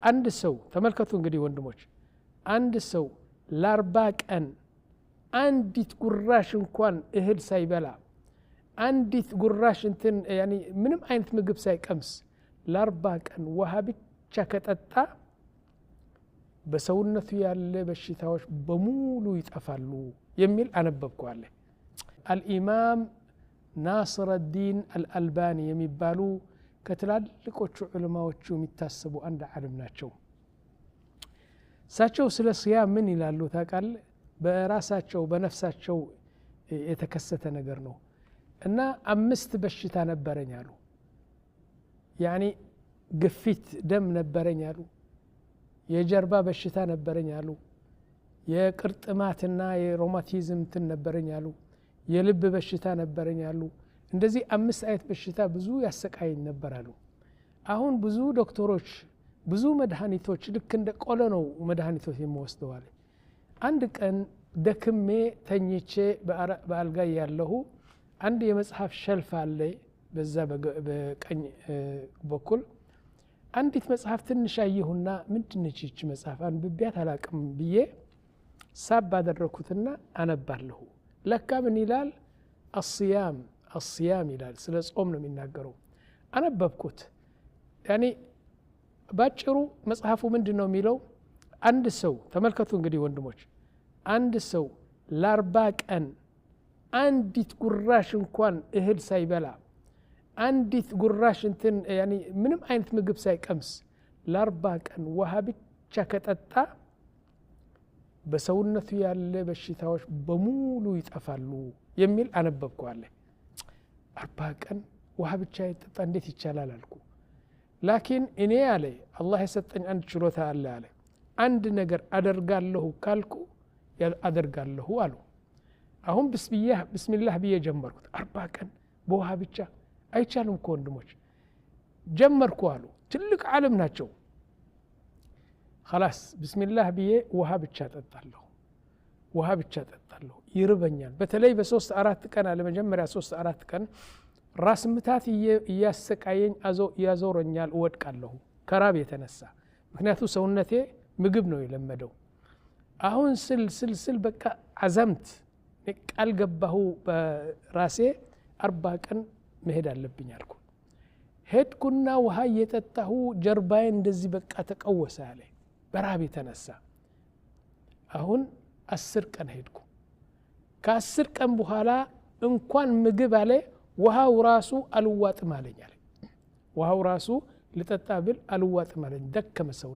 አንድ ሰው ተመልከቱ እንግዲህ ወንድሞች አንድ ሰው ለ40 ቀን አንዲት ጉራሽ እንኳን እህል ሳይበላ አንዲት ጉራሽ እንትን ያኒ ምንም አይነት ምግብ ሳይቀምስ ለ40 ቀን ውሃ ብቻ ከጠጣ በሰውነቱ ያለ በሽታዎች በሙሉ ይጠፋሉ የሚል አነበብኩ አለ። አልኢማም ናስር الدين الألباني የሚባሉ ከትላልቆቹ ዑለማዎቹ የሚታሰቡ አንድ ዓለም ናቸው። እሳቸው ስለ ሲያም ምን ይላሉ ታውቃለህ? በራሳቸው በነፍሳቸው የተከሰተ ነገር ነው እና 5 በሽታ ነበረኝ አሉ። ያኒ ግፊት ደም ነበረኝ አሉ። የጀርባ በሽታ ነበረኝ አሉ። የቅርጥማትና የሮማቲዝም እንትን ነበረኝ አሉ። የልብ በሽታ ነበረኝ አሉ። እንደዚህ 5 አይነት በሽታ ብዙ ያሰቃየኝ ነበር አሉ። አሁን ብዙ ዶክተሮች ብዙ መድኃኒቶች ልክ እንደ ቆሎ ነው መድኃኒቶች የምወስደው አለ። አንድ ቀን ደክሜ ተኝቼ በአልጋ ያለሁ አንድ የመጽሐፍ ሸልፍ አለ በዛ በቀኝ በኩል አንዲት መጽሐፍ ትንሽ አየሁና ምንድነች ይህች መጽሐፍ አንብቤያት አላቅም ብዬ ሳብ አደረኩትና አነባለሁ። ለካ ምን ይላል? الصيام الصيام ይላል። ስለ ጾም ነው የሚናገረው። አነበብኩት። ያኒ ባጭሩ መጽሐፉ ምንድነው የሚለው? አንድ ሰው ተመልከቱ እንግዲህ ወንድሞች አንድ ሰው ለ40 ቀን አንዲት ጉራሽ እንኳን እህል ሳይበላ አንዲት ጉራሽ እንትን ያኒ ምንም አይነት ምግብ ሳይቀምስ ለ40 ቀን ውሃ ብቻ ከጠጣ በሰውነቱ ያለ በሽታዎች በሙሉ ይጠፋሉ የሚል አነበብኩ አለ። 40 ቀን ውሃ ብቻ ይጠጣ እንዴት ይቻላል አልኩ። ላኪን እኔ አለ አላህ የሰጠኝ አንድ ችሎታ አለ አለ። አንድ ነገር አደርጋለሁ ካልኩ አደርጋለሁ አሉ። አሁን ብስሚላህ ብዬ ጀመርኩት። 40 ቀን በውሃ ብቻ አይቻልም እኮ ወንድሞች ጀመርኩ አሉ። ትልቅ ዓለም ናቸው። خلاص ብስሚላህ ብዬ ውሃ ብቻ ጠጣለሁ ውሃ ብቻ ጠጣለሁ ይርበኛል። በተለይ በ3 4 ቀን አለ መጀመሪያ 3 4 ቀን ራስ ምታት እያሰቃየኝ ያዞረኛል እወድቃለሁ ከራብ የተነሳ። ምክንያቱም ሰውነቴ ምግብ ነው የለመደው። አሁን ስል ስል ስል በቃ አዘምት ቃል ገባሁ በራሴ 40 ቀን መሄድ አለብኝ አልኩ። ሄድኩና ውሃ እየጠጣሁ ጀርባዬ እንደዚህ በቃ ተቀወሰ አለ በራብ የተነሳ። አሁን 10 ቀን ሄድኩ። ከ10 ቀን በኋላ እንኳን ምግብ አለ ውሃው ራሱ አልዋጥም አለኝ አለ። ውሃው ራሱ ልጠጣ ብል አልዋጥም አለኝ ደከመ ሰው።